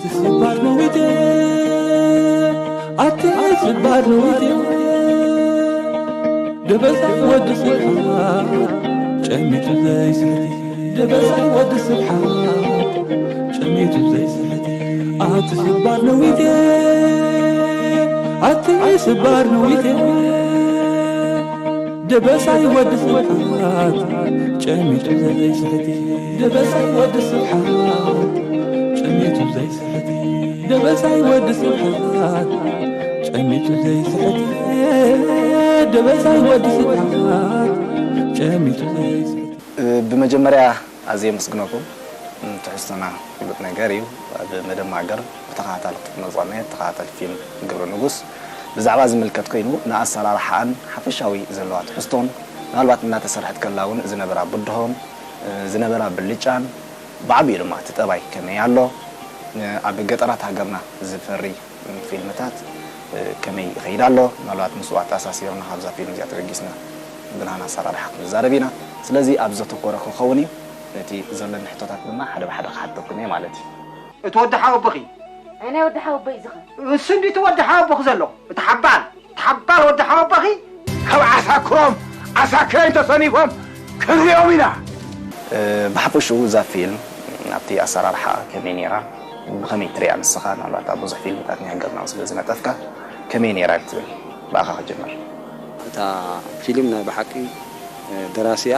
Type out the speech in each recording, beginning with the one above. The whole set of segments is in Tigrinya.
ስባር ነዊቴ ኣቲ ስባር ነዊቴ ደበሳ ወዲ ስብሓት ጨሚቱ ዘይስሕቲ ደበሳ ወዲ ስብሓት ጨሚቱ ዘይስሕቲ ኣቲ ስባር ነዊቴ ኣቲ ስባር ነዊቴ ደበሳይ ወዲ ስብሓት ጨሚቱ ዘይስሕቲ ደበሳይ ወዲ ስብሓት ጨሚቱ ዘይስሕቲ ደበሳይ ወዲ ስብሓት ጨሚቱ ዘይስሕቲ ደበሳይ ወዲ ስብሓት ጨሚቱ ዘይስሕቲ። ብመጀመርያ ኣዝየ የመስግነኩም። ትሕዝቶና ፍሉጥ ነገር እዩ። ኣብ መደብ ማእገር ብተኸታታሊ ክትመፅና ተኸታታሊ ፊልም ግብረ ንጉስ ብዛዕባ ዝምልከት ኮይኑ ንኣሰራርሓኣን ሓፈሻዊ ዘለዋ ትሕዝቶን ምናልባት እናተሰርሐት ከላ እውን ዝነበራ ብድሆን ዝነበራ ብልጫን ብዓቢኡ ድማ እቲ ጠባይ ከመይ ኣሎ ኣብ ገጠራት ሃገርና ዝፈሪ ፊልምታት ከመይ ይኸይድ ኣሎ ምናልባት ምስኡ ኣተኣሳሲርና ካብዛ ፊልም እዚኣ ተበጊስና ብናህና ኣሰራርሓ ክንዛረብ ኢና። ስለዚ ኣብ ዘተኮረ ክኸውን እዩ። ነቲ ዘለኒ ሕቶታት ድማ ሓደ ብሓደ ክሓተኩም እየ ማለት እዩ። እቲ ወዲ ሓወቦኺ? ኣይ ናይ ወዲ ሓወቦይ ዝኸ? እሱ እንዲ እቲ ወዲ ሓወቦኺ ዘሎ? እቲ ሓባል፣ እቲ ሓባል ወዲ ሓወቦኺ? ካብ ዓሳክሮም፣ ዓሳክረይ ተሰኒፎም ክንሪኦም ኢና። ብሓፈሽኡ እዛ ፊልም ኣብቲ ኣሰራርሓ ከመይ ነይራ? ብኸመይ ትሪኣ ንስኻ? ምናልባት ኣብ ብዙሕ ፊልምታት ናይ ሃገርና ስለ ዝነጠፍካ ከመይ ነይራ ትብል? ብኣኻ ክጅምር። እታ ፊልም ናይ ብሓቂ ደራሲኣ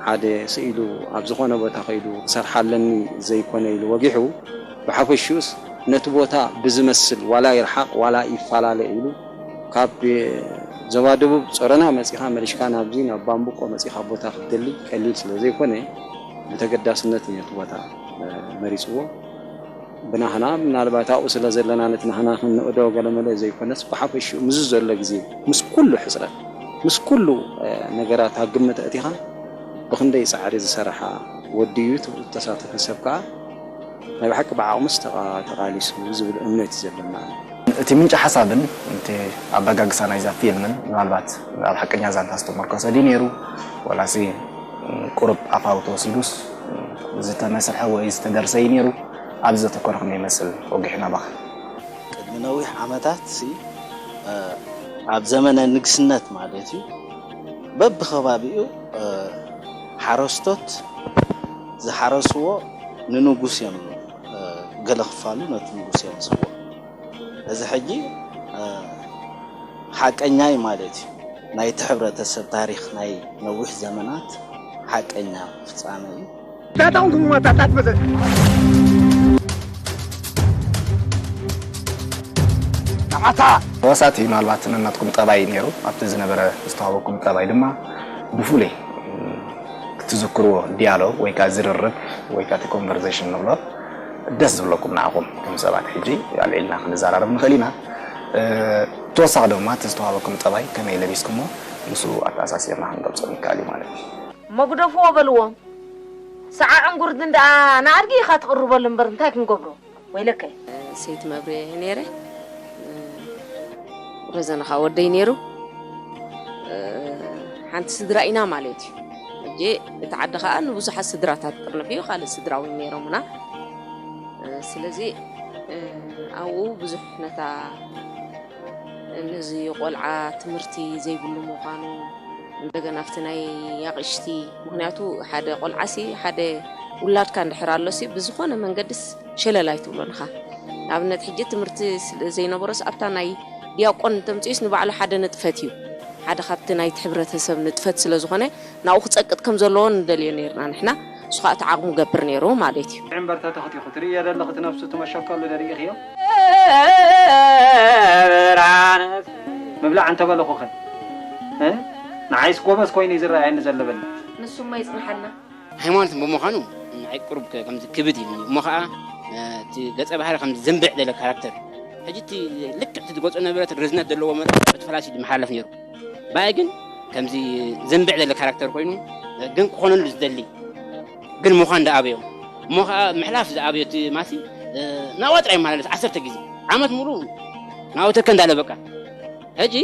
ሓደ ስኢሉ ኣብ ዝኾነ ቦታ ከይዱ ክሰርሓ ኣለኒ ዘይኮነ ኢሉ ወጊሑ፣ ብሓፈሽኡስ ነቲ ቦታ ብዝመስል ዋላ ይርሓቕ ዋላ ይፈላለ ኢሉ ካብ ዞባ ደቡብ ጾረና መጺኻ መሊሽካ ናብዚ ናብ ባምቡቆ መጺኻ ቦታ ክትደሊ ቀሊል ስለ ዘይኮነ ብተገዳስነት እዩ ነቲ ቦታ መሪጽዎ። ብናህና ምናልባት ኣብኡ ስለ ዘለና ነቲ ናህና ክንንእዶ ገለመለ ዘይኮነስ ብሓፈሽኡ ምስዚ ዘሎ ግዜ ምስ ኩሉ ሕፅረት ምስ ኩሉ ነገራት ኣብ ግምት ኣእቲኻ ብኽንደይ ፃዕሪ ዝሰርሓ ወዲ እዩ ትብሉ ተሳተፈ ሰብ ከዓ ናይ ብሓቂ ብዓቕሙስ ተቓ- ተቓሊሱ ዝብል እምነት እዩ ዘለና። እቲ ምንጪ ሓሳብን እቲ ኣበጋግሳ ናይዛ ፊልምን ምናልባት ኣብ ሓቀኛ ዛንታ ዝተመርኮሰ ድዩ ነይሩ ወላሲ ቁሩብ ኣፋዊ ተወሲዱስ ዝተመስርሐ ወይ ዝተደርሰ እዩ ነይሩ? ኣብዚ ዘተኮርኩም ይመስል ወጊሑ ናባኻ። ቅድሚ ነዊሕ ዓመታት ሲ ኣብ ዘመነ ንግስነት ማለት እዩ በብኸባቢኡ ሓረስቶት ዝሓረስዎ ንንጉስ እዮም ገለ ክፋሉ ነቲ ንጉስ እዮም ዝህብዎ። እዚ ሕጂ ሓቀኛ እዩ ማለት እዩ ናይቲ ሕብረተሰብ ታሪኽ ናይ ነዊሕ ዘመናት ሓቀኛ ፍጻመ እዩ። ዳታውን ክምማታታት መዘ ንዓታ ተዋሳእቲ ምናልባት ነናትኩም ጠባይ ነይሩ ኣብቲ ዝነበረ ዝተዋበኩም ጠባይ ድማ ብፍሉይ ክትዝክርዎ ዲያሎግ ወይ ከዓ ዝርርብ ወይ ከዓ እቲ ኮንቨርሴሽን ንብሎ ደስ ዝብለኩም ንዓኹም ከም ሰባት ሕጂ ኣልዒልና ክንዘራረብ ንኽእል ኢና። ተወሳኺ ድማ እቲ ዝተዋበኩም ጠባይ ከመይ ለቢስኩሞ ምስኡ ኣተኣሳሲርና ክንገልጾ ይከኣል እዩ ማለት እዩ። እሞ ግደፍዎ በልዎም። ሰዓዕን ጉርድን ደኣ ንኣድጊ ኢኻ ትቕርበሉ እምበር እንታይ ክንገብሮ? ወይለከ። ሰይቲ መብሬ ነይረ። ረዘንኻ ወደይ ነይሩ። ሓንቲ ስድራ ኢና ማለት እዩ። ሕጂ እቲ ዓዲ ኸኣ ንብዙሓት ስድራታት ጥርንፍ እዩ፣ ካልእ ስድራ እውን ነይሮምና። ስለዚ ኣብኡ ብዙሕ ነታ ነዚ ቆልዓ ትምህርቲ ዘይብሉ ምዃኑ እንደገና ኣብቲ ናይ ኣቕሽቲ ምክንያቱ ሓደ ቆልዓሲ ሓደ ውላድካ እንድሕር ኣሎሲ ብዝኾነ መንገድስ ሸለል ኣይትብሎን ኢኻ። ንኣብነት ሕጂ ትምህርቲ ስለ ዘይነበሮስ ኣብታ ናይ ዲያቆን እንተምፅኡስ ንባዕሉ ሓደ ንጥፈት እዩ። ሓደ ካብቲ ናይቲ ሕብረተሰብ ንጥፈት ስለ ዝኾነ ናብኡ ክፀቅጥ ከም ዘለዎ ንደልዮ ነይርና ንሕና። ንሱ ከዓ እቲ ዓቕሙ ገብር ነይሩ ማለት እዩ። እምበርታ ተኽቲኹ ትርእዮ ዘለኺ እቲ ነብሱ ትመሸከሉ ዶ ርኢኽዮ? ምብላዕ እንተበለኹኽን ንዓይስ ጎበዝ ኮይኑ እዩ ዝረኣየኒ ዘሎ በሊ። ንሱማ ይፅንሓልና። ሃይማኖት ብምዃኑ ንዓይ ቁሩብ ከምዚ ክብድ ኢሉኒ እሞ ከዓ እቲ ገፀ ባህሪ ከምዚ ዘንብዕ ዘለ ካራክተር ሕጂ እቲ ልክዕ እቲ ዝገጾ ነበረት ርዝነት ዘለዎ መልክዕ እቲ ፈላሲ ዝመሓላለፍ ነይሩ። ብኣይ ግን ከምዚ ዘንብዕ ዘለ ካራክተር ኮይኑ ግን ክኾነሉ ዝደሊ ግን ምዃን ዝኣበዮ እሞ ከዓ ምሕላፍ ዝኣበዮ እቲ ማሲ ናብኣ ጥራይ ይመላለስ ዓሰርተ ግዜ ዓመት ሙሉ ናብኡ ተከ እንዳለ በቃ ሕጂ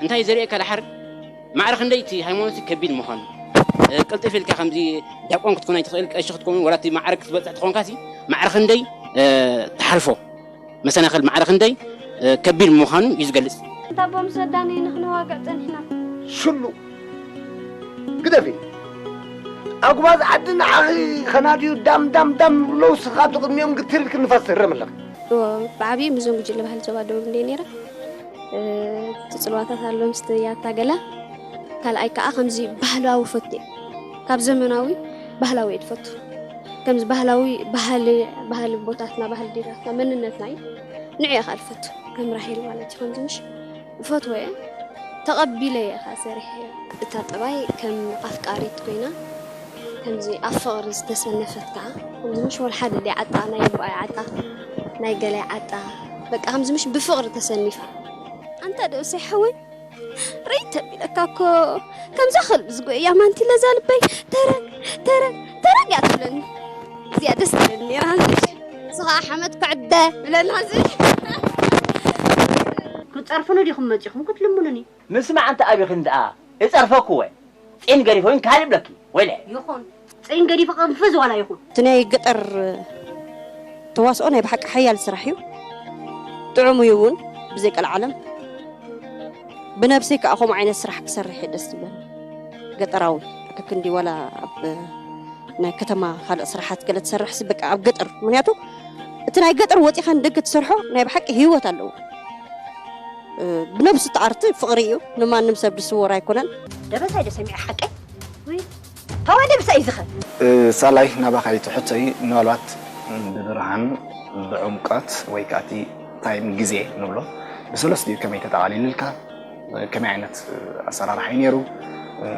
እንታይ ዘርእየካ ድሓር ማዕረ ክንደይ እቲ ሃይማኖት ከቢድ ምዃኑ ቅልጥፍ ኢልካ ከምዚ ዲያቆን ክትኮን ኣይትኽእል ቀሺ ክትኮን ወላ እቲ ማዕረ ክትበፅሕ ትኾንካ ሲ ማዕረ ክንደይ ትሓልፎ መሰናኽል ማዕረ ክንደይ ከቢድ ምዃኑ እዩ ዝገልጽ። እንታቦ ምስ ወዳኒ ንኽንዋግዕ ጸኒሕና። ሽሉ ግደፊ። ኣጉባዝ ዓዲ ንዓኺ ኸናድዩ ዳም ዳም ዳም ብለውስ ካብ ቅድሚኦም ግትር ኢልክ ንፋስ ትህረም ኣለኺ። ብዓብዪ ምስዞም ጉጅለ ባህሊ ዞባ ደቡብ እንደ ነይረ እቲ ፅልዋታት ኣሎ ምስቲ ያታ ገላ ካልኣይ ከዓ ከምዚ ባህላዊ ፈቱ ካብ ዘመናዊ ባህላዊ እየ ትፈቱ ከምዚ ባህላዊ ባህሊ ባህሊ ቦታትና ባህሊ ዲራትና መንነትና እዩ ንዕ እየ ከዓ ዝፈቱ ከም ራሄል ማለት እዩ ከምዚ ምሽ እፈትዎ እየ ተቐቢለ እየ ከዓ ሰሪሐ እየ እታ ጠባይ ከም ኣፍቃሪት ኮይና ከምዚ ኣብ ፍቕሪ ዝተሰነፈት ከዓ ከምዚ ምሽ ወልሓደ ደይ ዓጣ ናይ ኣቦኣይ ዓጣ ናይ ገላይ ዓጣ በቃ ከምዚ ምሽ ብፍቕሪ ተሰኒፋ ኣንታ ደውሰይ ሓወይ ርኢት ተቢለካ እኮ ከምዛ ከልቢ ዝጎየ ያማንቲ ለዛ ልበይ ተረግ ተረግ ተረግ እያ ትብለኒ እዚኣ ደስ ትብለኒ ነራ ንሱ ከዓ ሓመድ ክዕደ ብለና ዝብል ክትፀርፉኒ ዲኹም መፂኹም ክትልምኑኒ ምስማዕ እንተ ኣቢኽን ደኣ እጸርፈኩ ወ ጺን ገዲፈ ወይን ካልእ ብለኪ ወይለ ይኹን ፂን ገዲፈ ቅንፍዝ ዋላ ይኹን እቲ ናይ ገጠር ተዋስኦ ናይ ብሓቂ ሓያል ስራሕ እዩ። ጥዑም እዩ እውን ብዘይ ቀልዓለም ብነብሰይ ከዓ ከምኡ ዓይነት ስራሕ ክሰርሕ እየ ደስ ዝብለኒ። ገጠራዊ ከክንዲ ዋላ ኣብ ናይ ከተማ ካልእ ስራሓት ገለ ትሰርሕሲ በቃ ኣብ ገጠር ምክንያቱ እቲ ናይ ገጠር ወፂኻ ንደገ ትሰርሖ ናይ ብሓቂ ህይወት ኣለዎ። ብነብሱ ትዓርቲ ፍቕሪ እዩ። ንማንም ሰብ ዝስወር ኣይኮነን። ደበሳይ ዶ ሰሚዐ ሓቀይ? ተዋደብሳ እዩ ዝኸ ሳላይ ናባኻ እዩ ትሕቶይ። ምናልባት ብብርሃን ብዕምቀት ወይ ከዓ እቲ ታይም ግዜ ንብሎ ብሰለስቲኡ ከመይ ተጠቓሊልልካ ከመይ ዓይነት ኣሰራርሓ እዩ ነይሩ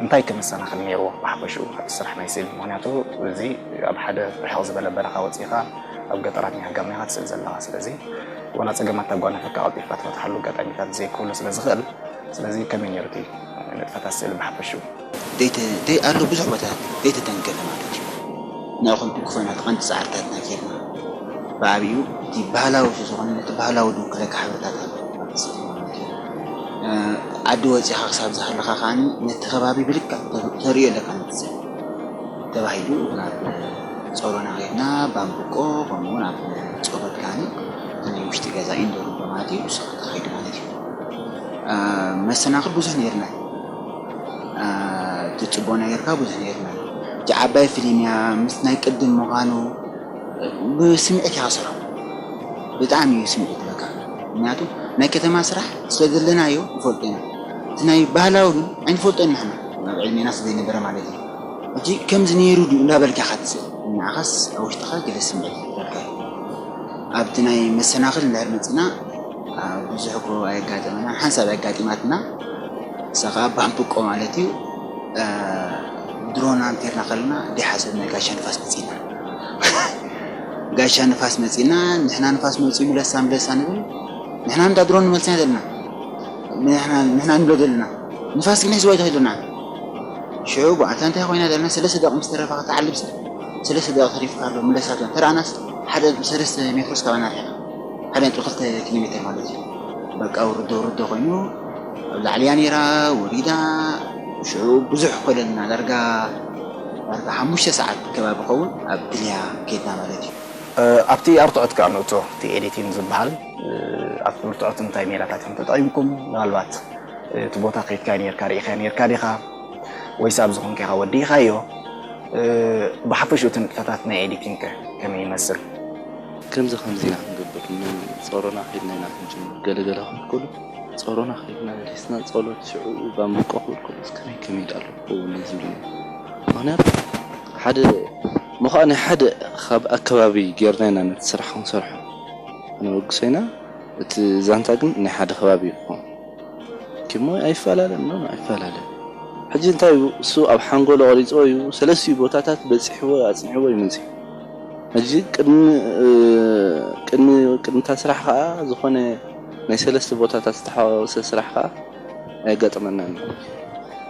እንታይ ከመሰናኽል ነይርዎ ብሓፈሽኡ ኣብቲ ስራሕ ናይ ስእሊ ምክንያቱ እዚ ኣብ ሓደ ርሕቕ ዝበለ በረኻ ወፂእኻ ኣብ ገጠራት ናይ ሃገርና ኢኻ ትስእል ዘለኻ ስለዚ ዋላ ፀገማት ታጓነፈካ ቀልጢፍካ ትፈትሓሉ ኣጋጣሚታት ዘይክህሉ ስለ ዝኽእል ስለዚ ከመይ ነይሩ እቲ ንጥፈታት ስእሊ ብሓፈሽኡ? ደይ ኣሎ ብዙሕ ቦታ ደይ ተተንከፈ ማለት እዩ። ንዕኹም ትኩፈና እቲ ቀንዲ ፃዕርታትና ጌርና ብዓብዩ እቲ ባህላዊ ዝኾነ ነቲ ባህላዊ ድውክለካ ሕብርታት ኣሎ ዓዲ ወፂኻ ክሳብ ዝሃለኻ ከዓኒ ነቲ ከባቢ ብልክዕ ተርእዮ ኣለካ ነቲ ሰብ ተባሂሉ ናብ ፆሮና ኸድና ባምብቆ ከምኡ እውን ኣብ ፆበት ከዓኒ እቲ ናይ ውሽጢ ገዛ ኢንዶር ማለት እዩ ንሱ ተኻይዱ ማለት እዩ መሰናኽል ብዙሕ ነይርና ትፅቦ ነገርካ ብዙሕ ነይርና እቲ ዓባይ ፊልም እያ ምስ ናይ ቅድም ምዃኑ ብስምዒት እያ ክሰርሖ ብጣዕሚ እዩ ስምዒት በካ ምክንያቱ ናይ ከተማ ስራሕ ስለ ዘለናዮ ንፈልጦ ኢና እቲ ናይ ባህላዊ ግን ኣይንፈልጦን ንሕና ኣብ ዕድሜና ስለ ዘይነበረ ማለት እዩ ሕጂ ከምዚ ነይሩ ድዩ እንዳበልካ ኢኻ ትስእል ንዓኻስ ኣብ ውሽጥኻ ገለ ስምዒት ይፈጥረልካ እዩ ኣብቲ ናይ መሰናኽል እንድሕር መፂና ብዙሕ እኮ ኣየጋጠመናን ሓንሳብ ኣጋጢማትና እሳ ከዓ ባምብቆ ማለት እዩ ድሮን ኣንቴርና ከለና ደይሓሰብና ጋሻ ንፋስ መፂና ጋሻ ንፋስ መፂና ንሕና ንፋስ መፂኡ ምለሳ ምለሳ ንብል ንሕና እንዳ ድሮን ንመልስና ዘለና ንሕና ንብሎ ዘለና ንፋስ ግን ሒዝዋ ይተኽልና ሽዑ ጓዕታ እንታይ ኮይና ዘለና ሰለስተ ደቂ ምስ ተረፋ ክትዓልብ ሰብ ሰለስተ ደቂ ተሪፍካ ኣሎ ምለሳቶ ተረኣናስ ሓደ ሰለስተ ሜትሮስ ካባና ርሒቓ ሓደ ነጥቢ ክልተ ኪሎ ሜትር ማለት እዩ በቃ ውርዶ ውርዶ ኮይኑ ኣብ ላዕሊያ ነይራ ወሪዳ ሽዑ ብዙሕ ኮይለና ዳርጋ ዳርጋ ሓሙሽተ ሰዓት ከባቢ ኸውን ኣብ ድልያ ከይድና ማለት እዩ ኣብቲ ኣርትዖት ከዓ ንእቶ እቲ ኤዲቲን ዝበሃል ኣብቲ ብርትዖት እንታይ ሜላታት እዮም ተጠቒምኩም ምናልባት እቲ ቦታ ከይድካ ነርካ ርኢኻ ነርካ ዲኻ ወይስ ኣብዚ ኮንካ ኢኻ ወዲእኻዮ ብሓፈሽኡ እቲ ንጥፈታት ናይ ኤዲቲንግ ከ ከመይ ይመስል ከምዚ ከምዚ ኢና ክንገብር ንፆሮና ከይድና ኢና ክንጅምር ገለገለ ክብል ከሎ ፆሮና ከይድና መሊስና ፆሎት ሽዑ ባምቆ ክብል ከሎ ከመይ ከመይ ዳሎ ክኸውን እዩ ዝብለኒ ምክንያቱ ሓደ ምዃ ናይ ሓደ ካብ ኣከባቢ ጌርና ኢና ነቲ ስራሕ ክንሰርሖ ነበግሶ ኢና እቲ ዛንታ ግን ናይ ሓደ ከባቢ እዩ ክኾን ኪሞ ኣይፈላለን ኖ ኣይፈላለን ሕጂ እንታይ እዩ እሱ ኣብ ሓንጎሎ ቀሪፅዎ እዩ ሰለስቲኡ ቦታታት በፂሕዎ ኣፅኒዕዎ እዩ መፅዩ ሕጂ ቅድሚ ቅድሚ ቅድምታ ስራሕ ከዓ ዝኾነ ናይ ሰለስተ ቦታታት ዝተሓዋወሰ ስራሕ ከዓ ኣየጋጠመናን እዩ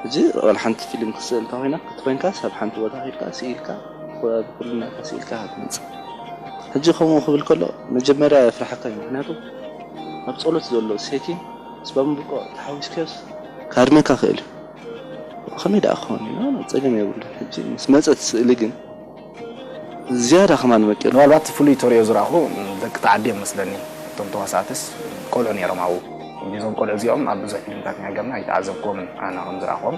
ሕጂ ዋላ ሓንቲ ፊልም ክትስእል እንተ ኮይና ክትኮይንካ ሳብ ሓንቲ ቦታ ከድካ ስኢልካ ብኩልናታ ስኢልካ ክትመፅእ ሕጂ ከምኡ ክብል ከሎ መጀመርያ የፍርሓካ እዩ ምክንያቱ ኣብ ጸሎት ዘሎ ሴቲን ስባምብቆ ተሓዊስካዮስ ካድመካ ክእል እዩ ከመይ ደኣ ክኸውን እዩ ጸገም የብሉ ሕጂ ምስ መጸት ስእሊ ግን ዝያዳ ከማን መቂሩ። ምናልባት ፍሉይ ተሪኦ ዝረኣኹ ደቂ ተዓዲ እዮም መስለኒ። እቶም ተዋሳእትስ ቆልዑ ነይሮም ኣብኡ። እዞም ቆልዑ እዚኦም ኣብ ብዙሕ ፊልምታት ናይ ሃገርና ኣይተዓዘብኩዎምን ኣነ ከም ዝረኣኹዎም።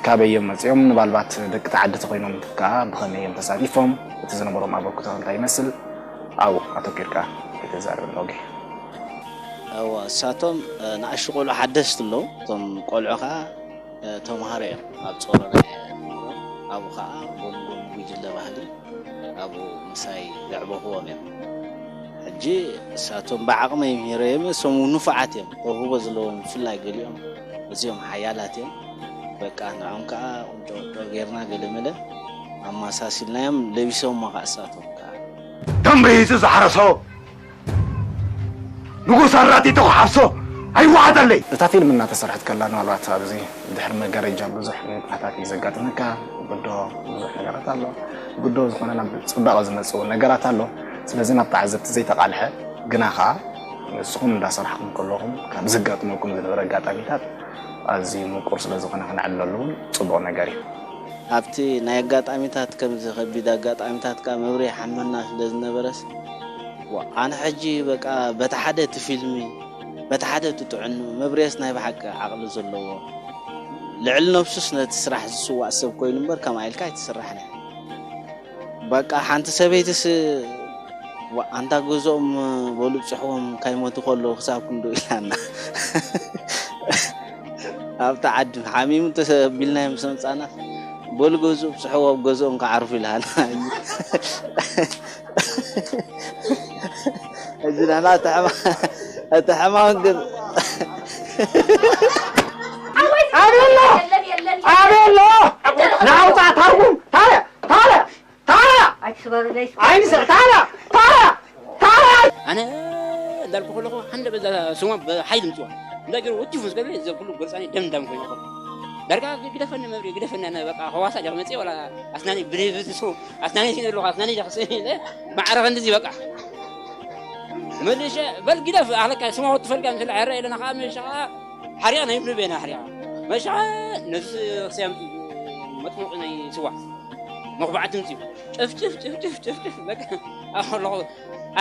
ካበይ እዮም መፂኦም? ምናልባት ደቂ ተዓዲ ተኮይኖም ከዓ ብኸመይ እዮም ተሳቲፎም? እቲ ዝነበሮም ኣበርክቶ እንታይ ይመስል? ኣብኡ ኣተኪርካ ኣይተዛረበኒ ኦጌ። እዋ እሳቶም ንኣሽቱ ቆልዑ ሓደስቲ ኣለዉ። እቶም ቆልዑ ከዓ ተምሃሮ እዮም ኣብ ጾሮና። ኣብኡ ከዓ ጎንጎን ጉጅለ ባህሊ ኣብኡ ምሳይ ዘዕበኽዎም እዮም። ሕጂ እሳቶም ብዓቕመይ ምሂረዮም እዮም። እሶም እውን ንፉዓት እዮም። ተውህቦ ዘለዎም ብፍላይ ገሊኦም እዚኦም ሓያላት እዮም። በቃ ንዖም ከዓ ቁንጮ ቁንጮ ጌርና ገለመለ ኣማሳሲልናዮም ለቢሶም ከዓ እሳቶም ከዓ ደም ርሂጹ ዝሓረሶ ንጉስ ኣራጢጡ ክሓፍሶ ኣይወዓጠለይ። እታ ፊልም እናተሰርሐት ከላ ምናልባት ኣብዚ ድሕሪ መጋረጃ ብዙሕ ምንቅፋታት እዩ ዘጋጥመካ። ግዶ ብዙሕ ነገራት ኣሎ። ግዶ ዝኾነ ናብ ፅባቐ ዝመፅኡ ነገራት ኣሎ። ስለዚ ናብ ተዓዘብቲ ዘይተቓልሐ ግና ከዓ ንስኹም እንዳሰራሕኩም ከለኹም ካብ ዘጋጥመኩም ዝነበረ ኣጋጣሚታት ኣዝዩ ምቁር ስለዝኾነ ክነዕልለሉ እውን ፅቡቕ ነገር እዩ። ኣብቲ ናይ ኣጋጣሚታት ከምዚ ከቢድ ኣጋጣሚታት ከዓ መብርሂ ሓመና ስለ ዝነበረስ ኣነ ሕጂ በቃ በቲ ሓደ እቲ ፊልሚ በቲ ሓደ እቲ ጥዕኑ መብርየስ ናይ ብሓቂ ዓቕሊ ዘለዎ ልዕሊ ነብሱስ ነቲ ስራሕ ዝስዋእ ሰብ ኮይኑ እምበር ከምኣ ኢልካ ኣይትስራሕን በቃ ሓንቲ ሰበይትስ ኣንታ ገዝኦም በሉ ብፅሕዎም ካይሞቱ ከለዉ ክሳብ ክንዱ ኢላና ኣብቲ ዓዲ ሓሚሙ ተሰቢልናዮም ምስ ኣምፃና በሉ ገዝኡ ብፅሕዎ ኣብ ገዝኦም ክዓርፉ ኢልሃና እዚ ንሕና እቲ ሕማም ግን ኣቤሎ ኣቤሎ ናውፃ ታርጉም ታለ ታለ ታለ ኣይትስበርለይ ዓይንሰ ታለ ታለ ታለ ኣነ እንዳልኩ ከለኹ ሓደ በዛ ስማ ብሓይሊ ምፅዋ እንዳ ገይሩ ወቲፉ ምስ ገበ እዚ ኩሉ ጎርፃኒ ደም እንዳም ኮይኑ ከሎ ዳርጋ ግደፈኒ መብሪ ግደፈኒ ኣነ በቃ ከዋሳ ጃ መፅእ ወላ ኣስናኒ ብሬብዝሱ ኣስናኒ ሲነ ኣለኹ ኣስናኒ ጃ ክስእኒ ኢለ ማዕረ ክንድዚ በቃ መልሸ በል ግደፍ ኣለካ ስማ ወትፈልጋ ምስለ ሕረ ኢለና ከዓ መሻ ሓሪያ ናይ ብሉ ቤና ሓሪያ መሻ ነዚ ክሰያም መጥሙቕ ናይ ስዋ መኹባዕቲ ምፅኡ ጭፍጭፍ ጭፍጭፍ ጭፍጭፍ በቃ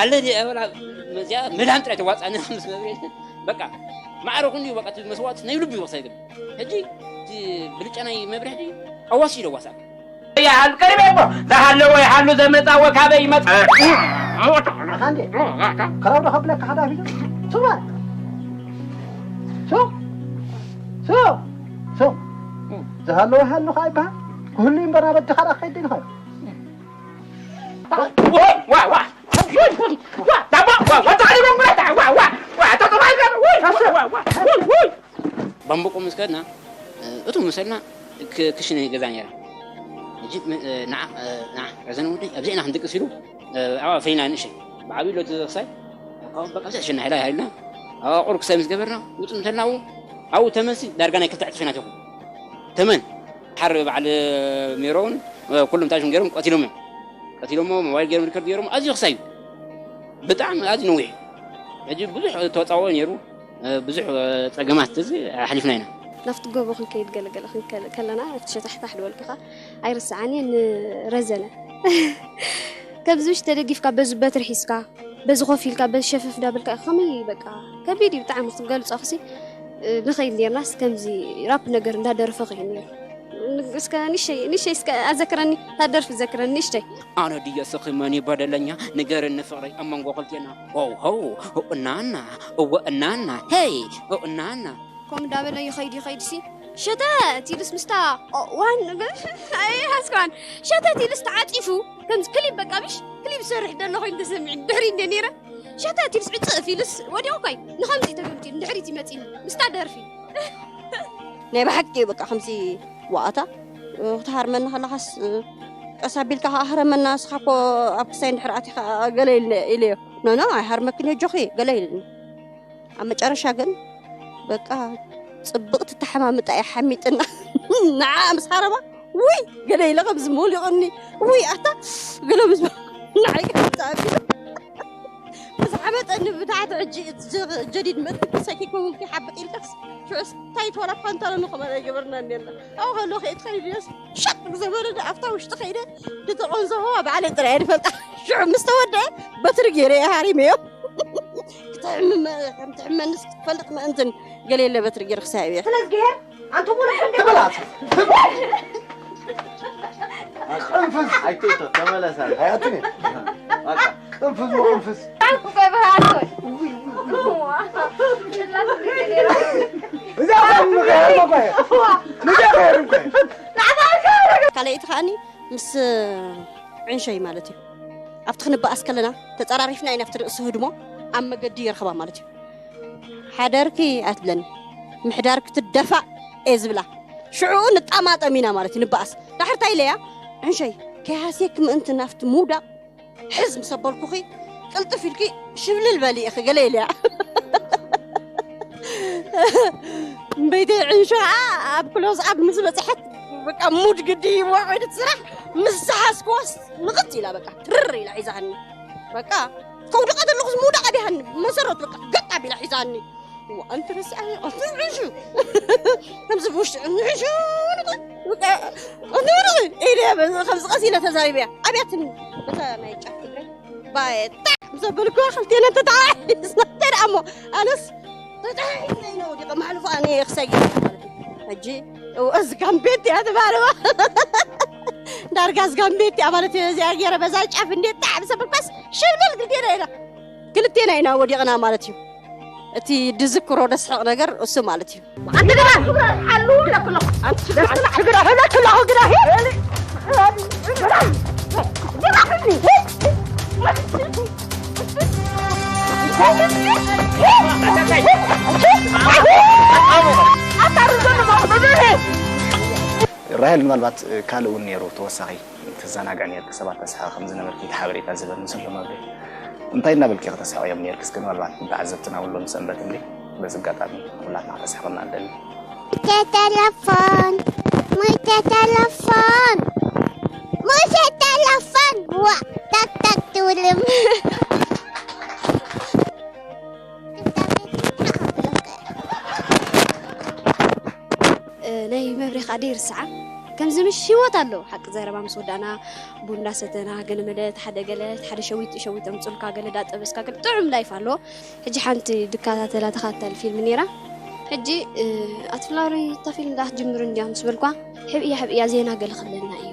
ኣለዚ ኣበላ መዚኣ መድሃን ጥራይ ተዋፃኒ ምስ መብሬ በቃ ማዕረ ኩሉ በቃ መስዋዕት ናይ ልቢ ይወሳይ ግን ሕጂ ብልጫ ናይ መብሬ ሕጂ ኣዋሲ ይለዋሳ ይሃል ቀሪበ እኮ ዝሃለወ ይሃሉ ዘመፃወ ካበይ ይመፅ ኣታ እንዴ ከራውዶ ከብለካ ሓዳ ፊቱ ሱባ ሱ ሱ ሱ ዝሃለወ ይሃሉ ከዓ ይበሃል ክህሉ እምበር ኣበድኻ ዳ ከይድ ኢልኻ ባምበቆ ምስ ከድና እቱ መሰልና ክሽነ ገዛ ነራ ሕጂ ንዓ ረዘነ ወደይ ኣብዚኣ ኢና ክንድቅስ ኢሉ ኣብኣ ፈይና ንእሸይ ብዓብዩ ሎ ዝኽሳይ በቃ ሽና ሓይላ ሃይልና ኣብኣ ቁር ክሳይ ምስ ገበርና ውፅእ እንተልና ኣብኡ ተመንሲ ዳርጋ ናይ ክልተ ዕፅፊ ኢና ተኹ ተመን ሓር በዓል ሜሮውን ኩሎም ታሽም ገይሮም ቀቲሎም እዮም ቀቲሎሞ ሞባይል ገይሮም ሪከርድ ገይሮም ኣዝዩ ክሳይ እዩ ብጣዕሚ ኣዝዩ ነዊሕ ሕጂ ብዙሕ ተወፃውኦ ነይሩ ብዙሕ ፀገማት እዚ ሓሊፍና ኢና ናብቲ ጎቦ ክንከይድ ገለገለ ከለና ኣብቲ ሸታሕታሕ ድበልኩኻ ኣይርስዓን እየ ንረዘነ ከምዚ ውሽ ተደጊፍካ በዚ በትሪ ሒዝካ በዚ ኮፍ ኢልካ በዚ ሸፈፍ ዳበልካ ከመይ በቃ ከቢድ እዩ ብጣዕሚ ክትገልፆ ክሲ ንኸይድ ኔርናስ ከምዚ ራፕ ነገር እንዳደረፈ ከይድ ነይሩ እስከ ንሸይ ንሸይ እስከ ኣዘክረኒ ታደርፊ ዘክረኒ ንሽተይ ኣነ ድየ ስኺ መን ይበደለኛ ንገርኒ ፍቕረይ ኣብ መንጎ ክልቴና ሆው ሆው እናና እወ እናና ሄይ እናና ከምኡ እንዳበለ ይኸይድ ይኸይድ ሲ ሸተት ኢሉስ ምስታ ዋን ኣይሓስኳን ሸተት ኢሉስ ተዓፂፉ ከምዚ ክሊፕ በቃ ብሽ ክሊፕ ዝሰርሕ ደሎ ኮይኑ ተሰሚዑ ድሕሪ እንደ ነይረ ሸተት ኢሉስ ዕፅፍ ኢሉስ ወዲቑ ኮይ ንኸምዚ ተገምቲ ንድሕሪት ይመፂኒ ምስታ ደርፊ ናይ ብሓቂ እዩ በቃ ከምዚ ዋኣታ ክትሃርመኒ ከለኻስ ቀስ ኣቢልካ ከዓ ሃረመና ንስኻ እኮ ኣብ ክሳይ እንድሕር ኣቲኻ ገለ ኢለዮ ኖኖ ኣይሃርመክን የጆኺ ገለ ኢልኒ ኣብ መጨረሻ ግን በቃ ፅብቕቲ ተሓማምጣ እያ ሓሚጥና ንዓ ምስ ሃረማ ውይ ገለ ኢለ ከምዚ መውሊቑኒ ውይ ኣታ ገለ ምስ ንዓይ ከምዚ ኣቢሉ ሓበጠኒ ብታሕቲ። ሕጂ እቲ ጀ- ጀዲድ ምእንቲ ክሰኪ ከውን ክሓብጥ ኢልካስ ሽዑስ እንታይ ትወላ ፓንታሎን ንኸመረ ይገበርና እኒአና። ኣብኡ ከሎ ከይትኸይድ እዮስ ሸጥ ብዘበለ ኣብታ ውሽጢ ከይደ ድተቆንዘሆ ባዕለይ ጥራይ ድፈልጣ። ሽዑ ምስ ተወደአ በትሪ ገይረ እየ ሃሪመዮ። ክትሕምመ ከም ትሕመንስ ክትፈልጥ ምእንትን ገለ የለ በትሪ ገይረ ክሳብ እየ። ስለዝገር ኣንተ ቁልሕ እንደ ትበላት። ቅንፍዝ። ኣይትእቶ፣ ተመለስ ኣለ። ኣያትኒ። በቃ። ቅንፍዝ ወቅንፍዝ። እዛ ኸም ምኽያር መጓየ። ምጃ ኸይር ምጓየ። ካልኣይቲ ከዓኒ ምስ ዕንሸይ ማለት እዩ። ኣብቲ ክንበኣስ ከለና ተጸራሪፍና ኢና ኣብቲ ርእሲ ህድሞ ኣብ መገዲ ይረኽባ ማለት እዩ። ሓደርኪ ኣትብለኒ። ምሕዳርኪ ትደፋእ እየ ዝብላ። ሽዑ ንጣማጠም ኢና ማለት እዩ፣ ንበኣስ። ዳሕር እንታይ ኢለያ? ዕንሸይ፣ ከይሃስየኪ ምእንቲ ናብቲ ምውዳቕ ሕዝ ምስ ኣበልኩኺ፣ ቅልጥፍ ኢልኪ ሽብልል በሊ ኢኺ፣ ገለ ኢለያ። እምበይተይ ዕንሹ ኸዓ ኣብ ክሎዝ ኣፕ ምስ በጽሐት፣ በቃ ሙድ ግዲ ይዋዕ ወይ ስራሕ ምስ ዝሓዝክዋስ ንቕጽ ኢላ፣ በቃ ትርር ኢላ ሒዛኒ። በቃ ከውድቐ ዘለኹስ ምውዳቕ ኣቢሃኒ፣ መሰረት በቃ ገጥ ኣቢላ ሒዛኒ። እዋ፣ ኣንቲ ረሲዓዮ፣ ኣንቲ ዕንሹ። ከምዚ ብውሽጢ ዕንሹ፣ በቃ፣ ኣንቲ ዕንሹ ኢለ በዚ ከምዚ ቀስ ኢለ ተዛሪበያ። ኣብያትኒ፣ በታ ናይ ጫፍ ትግራይ፣ ባየ፣ ጣዕ ዘበልኩዋ ክልቴና ተጣዒስና፣ እንታይ ደኣ እሞ፣ ኣነስ ተጣዒስና ኢና ወዲቐ፣ ማሕለፉ ኣነ ክሳይ ገይረ ማለት እዩ። ሕጂ፣ እዋ፣ እዝጋም ቤት እያ ትባልዋ። ዳርጋ እዝጋም ቤት እያ ማለት እዩ። እዚኣ ገይረ በዛ ጫፍ እንዴት ጣዕ ዘበልኳስ፣ ሽብልል ክልቴና ኢና። ክልቴና ኢና ወዲቕና ማለት እዩ። እቲ ድዝክሮ ደስሕቕ ነገር እሱ ማለት እዩ። ኣንቲ ግራ፣ ኣሉ ለክሎ፣ ኣንቲ ግራ፣ ግራ፣ ግራ፣ ግራ፣ ግራ፣ ራሄል፣ ምናልባት ካልእ እውን ነይሩ ተወሳኺ ትዘናግዕ ነይርኪ፣ ሰባት ተስሕቒ ከም ዝነበርኪ እቲ ሓበሬታ ዝህበኒ ዘሎ መብርሂ። እንታይ እናበልኪ ከተስሕቕዮም ነይርኪ? እስኪ ምናልባት ንተዓዘብትና እውን ሎሚ ሰንበት እንድዩ፣ በዚ ኣጋጣሚ ኩላትና ከተስሕቕና ንደሊ። ሙይተ ተለፎን፣ ሙይተ ተለፎን፣ ሙይተ ተለፎን፣ ዋእ ታክታክ ትውልም። ናይ መብሬ ከዓ ደይርስዓ ከምዚ ምሽ ህይወት ኣለዎ ሓቂ ዘረባ ምስ ወዳእና ቡን እንዳሰተና ገለ መለ ሓደ ገለ ሓደ ሸዊት ሸዊት ኣምፅልካ ገለ ዳጠበስካ ገለ ጥዑም ላይፍ ኣለዎ ሕጂ ሓንቲ ድከታተላ ተኻታል ፊልም ነይራ ሕጂ ኣትፍላሪ እታ ፊልም ዳ ክትጅምር እንድያ ምስ በልኳ ሕብእያ ሕብእያ ዜና ገለ ክብለና እዩ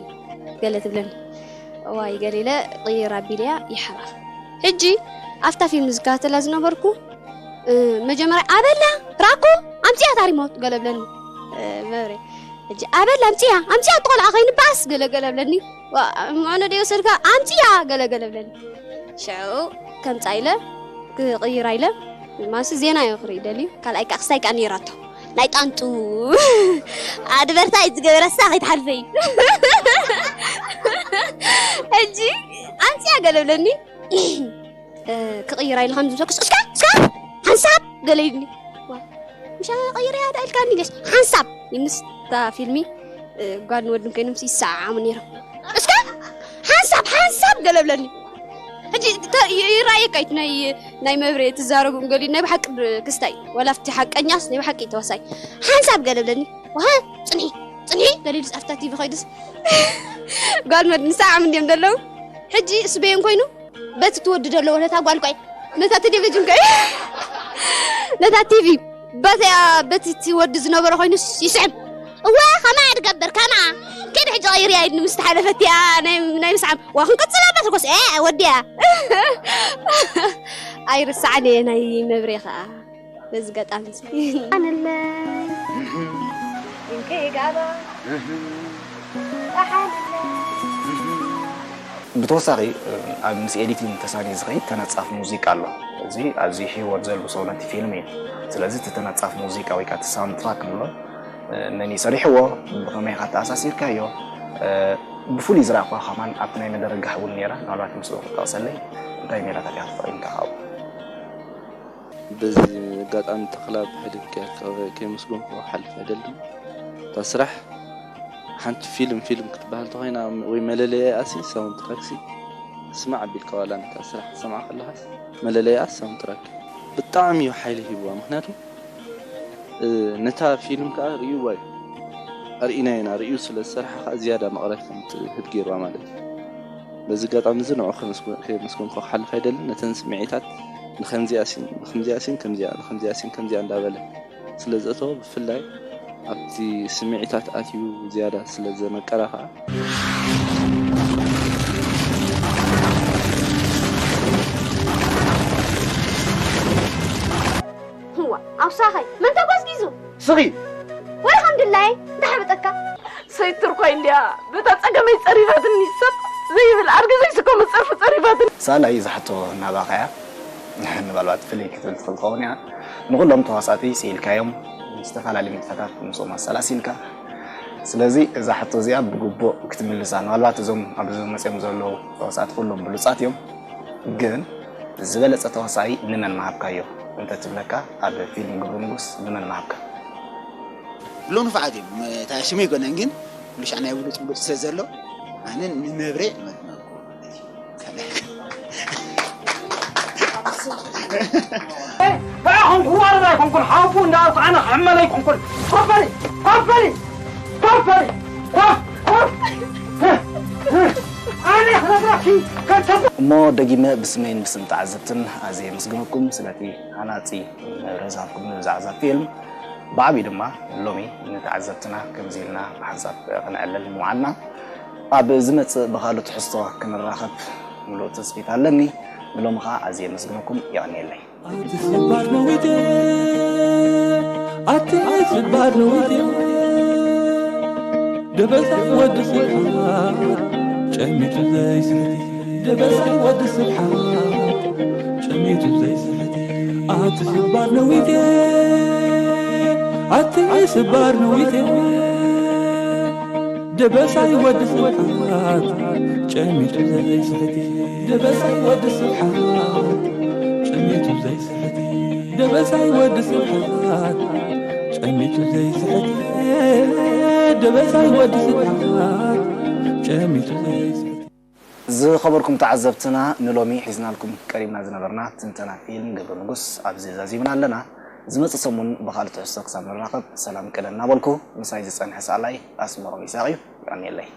ገለ ትብለኒ እዋይ ገለ ኢለ ቅይር ኣቢለያ ይሓራ ሕጂ ኣብታ ፊልም ዝከታተላ ዝነበርኩ መጀመርያ ኣበላ ራኮ ኣምፅያ ታሪሞት ገለ ብለኒ መብሬ ሕጂ ኣበላ ኣምፅያ ኣምፅያ እቲ ቆልዓ ከይንበኣስ ገለ ገለ ብለኒ ምዕነ ዶ ይወሰድካ ኣምፅያ ገለ ገለ ብለኒ ሽዑ ከምፃ ኢለ ክቕይራ ኢለ ማሲ ዜና እዮ ክርኢ ደልዩ ካልኣይ ከዓ ክስታይ ከዓ ነይራቶ ናይ ጣንጡ ኣድቨርታይዝ ዝገበረሳ ከይትሓልፈይ ሕጂ ኣምፅያ ገለ ብለኒ ክቕይራ ኢለ ከም ዝምሰኩስ እስከ እስከ ሓንሳብ ገለ ኢሉኒ ምሻ ቀይረያ ዳ ኢልካኒ ገስ ሓንሳብ ይምስ እታ ፊልሚ ጓልን ወድን ኮይኖም ይሰዓዓሙ ነይሮም እስከ ሓንሳብ ሓንሳብ ገለ ብለኒ ሕጂ ይረኣየካ እዩ ናይ ናይ መብሬ ትዛረቡ እንገሊ ናይ ብሓቂ ክስታይ ወላ ፍቲ ሓቀኛስ ናይ ብሓቂ ተወሳይ ሓንሳብ ገለ ብለኒ ዋሃ ፅንሒ ፅንሒ ገሊሉ ፃፍታ ቲቪ ከይዱስ ጓል መድ ንሰዓም እንዲዮም ዘለዉ ሕጂ ስበየን ኮይኑ በቲ ትወዲ ዘለዎ ነታ ጓል ጓይ ነታ ቴሌቪዥን ጓይ ነታ ቲቪ በቲያ በቲ ትወዲ ዝነበረ ኮይኑስ ይስዕም እወ ከማ ድገብር ከማ ከደ ሕጂ ቀይርያ ኢድኒ ምስ ተሓለፈት እያ ናይ ምስዓም ዋ ክንቅፅል ኣባ ተኮስ እ ወዲያ ኣይርስዓን እየ ናይ መብሬ ከዓ በዚ ገጣሚ ኣነለይ እንከይ ጋባ ብተወሳኺ ኣብ ምስ ኤዲቲንግ ተሳኒ ዝኸይድ ተነጻፍ ሙዚቃ ኣሎ። እዚ ኣዝዩ ህይወት ዘልብሶ ነቲ ፊልም እዩ። ስለዚ እቲ ተነጻፍ ሙዚቃ ወይ ከዓ እቲ ሳውንድ ትራክ ንብሎ መን እዩ ሰሪሕዎ፣ ብኸመይ ኢኻ ተኣሳሲርካዮ፣ ብፍሉይ ዝረኣኽዋ ከማን ኣብቲ ናይ መደረ ጋሕ እውን ነይራ፣ ምናልባት ምስኡ ክትጠቕሰለይ እንታይ ሜላታት ኢኻ ተጠቒምካ ካብኡ? በዚ ኣጋጣሚ ተኽላ ብሕልፍ ከየመስገንኩ ክሓልፍ ኣይደልን። እታ ስራሕ ሓንቲ ፊልም ፊልም ክትበሃል ተኾይና ወይ መለለይኣሲ ሳውንድ ትራክሲ ስማዕ ኣቢልካ ዋላ ነታ ስራሕ ትሰምዓ ከለኻስ መለለይኣ ሳውንድ ትራክ ብጣዕሚ እዩ ሓይሊ ሂብዋ። ምኽንያቱ ነታ ፊልም ከዓ ርእይዋ እዩ። ኣርእናየና ርእዩ ስለ ዝሰርሓ ከዓ ዝያዳ መቕረት ከም ትህብ ገይርዋ ማለት እዩ። በዚ ኣጋጣሚ እዚ ንዑ ከመስገንኮ ክሓልፍ ኣይደልን። ነተን ስምዒታት ንከምዚኣ ሲን ንከምዚኣ ሲን ከምዚኣ ንከምዚኣ ሲን ከምዚኣ እንዳበለ ስለ ዘእተዎ ብፍላይ ኣብቲ ስምዒታት ኣትዩ ዝያዳ ስለ ዘመቀራ ከዓ ህዋ ኣብሳኸይ መን ተጓዝጊዙ ስኺ ወይ ከም ድላየ እንዳሓበጠካ ሰይትር ኮይን ድያ በታ ጸገመይ ጸሪፋትኒ ሰብ ዘይብል ኣድጊ ዘይስከሙ ጸርፊ ጸሪፋትኒ ሳላይ ዝሓቶ ናባኻ እያ። ንባልባት ፍልይ ክትብል ትኽእል ትኸውን እያ። ንኹሎም ተዋሳእቲ ስኢልካዮም፣ ዝተፈላለዩ ንጥፈታት ምስኦም ኣሰላሲልካ። ስለዚ እዛ ሕቶ እዚኣ ብግቡእ ክትምልሳ፣ ንባልባት እዞም ኣብዚ መፅኦም ዘለዉ ተዋሳእቲ ኩሎም ብሉፃት እዮም። ግን ዝበለፀ ተዋሳኣይ ንመን ምሃብካዮ እንተትብለካ ኣብ ፊልም ግብሪ ንጉስ ንመን ምሃብካ? ኩሎም ንፉዓት እዮም። እታ ሽም ኣይኮነን ግን ኩሉ ሻዕ ናይ ብሉፅ ብሉፅ ስለ ዘሎ ኣነ ንመብሬ መድመኩ ማለት እዩ። ካልእ ኣኹም ክዋረድ ኣይኮንኩን ሓውፉ እንዳኣልኩ ኣነ ክሕመል ኣይኮንኩን ኮፈሪ ኮፈሪ ኮፈሪ ኮፍ ኮፍ ኣነ ክነግረኪ ከንተ እሞ ደጊመ ብስመይን ብስም ተዓዘብትን ኣዝየ የመስግነኩም ስለቲ ሃናጺ መብርሂ ዝሃብኩምኒ ብዛዕባ እዛ ፊልም። ብዓብዩ ድማ ሎሚ ንተዓዘብትና ከምዚ ኢልና ብሓንሳብ ክነዕልል ምውዓልና። ኣብ ዝመጽእ ብኻልእ ትሕዝቶ ክንራኸብ ምሉእ ትጽቢት ኣለኒ። ንሎሚ ኸኣ ኣዝየ የመስግነኩም። የቐንየለይ። ኣቲ ስባር ነዊቴ ኣቲ ስባር ነዊቴ ደበሳ ወዲ ስብሓት ጨሚቱ ዘይስሕቲ ደበሳ ወዲ ስብሓት ጨሚቱ ዘይስሕቲ ኣቲ ስባር ነዊቴ ኣቲ ስባር ነዊቴ ደበሳይ ወዲ ስብሓት ጨሚቱ ዘይስሕቲ ደበሳይ ወዲ ስብሓት ጨሚቱ ዘይስሕቲ ደበሳይ ወዲ ስብሓት ጨሚቱ ዘይስሕቲ ደበሳይ ወዲ ስብሓት ጨሚቱ ዘይስሕቲ ዝኸበርኩም ተዓዘብትና ንሎሚ ሒዝናልኩም ቀሪብና ዝነበርና ትንተና ፊልም ግብሪ ንጉስ ኣብዚ ዛዚምና ኣለና። ዝመጽእ ሰሙን ብኻልእ ትሕዝቶ ክሳብ ንራኸብ ሰላም ቅነ እናበልኩ ምሳይ ዝጸንሐ ሰኣላይ ኣስመሮም ይስሐቕ እዩ። የቐንየለይ።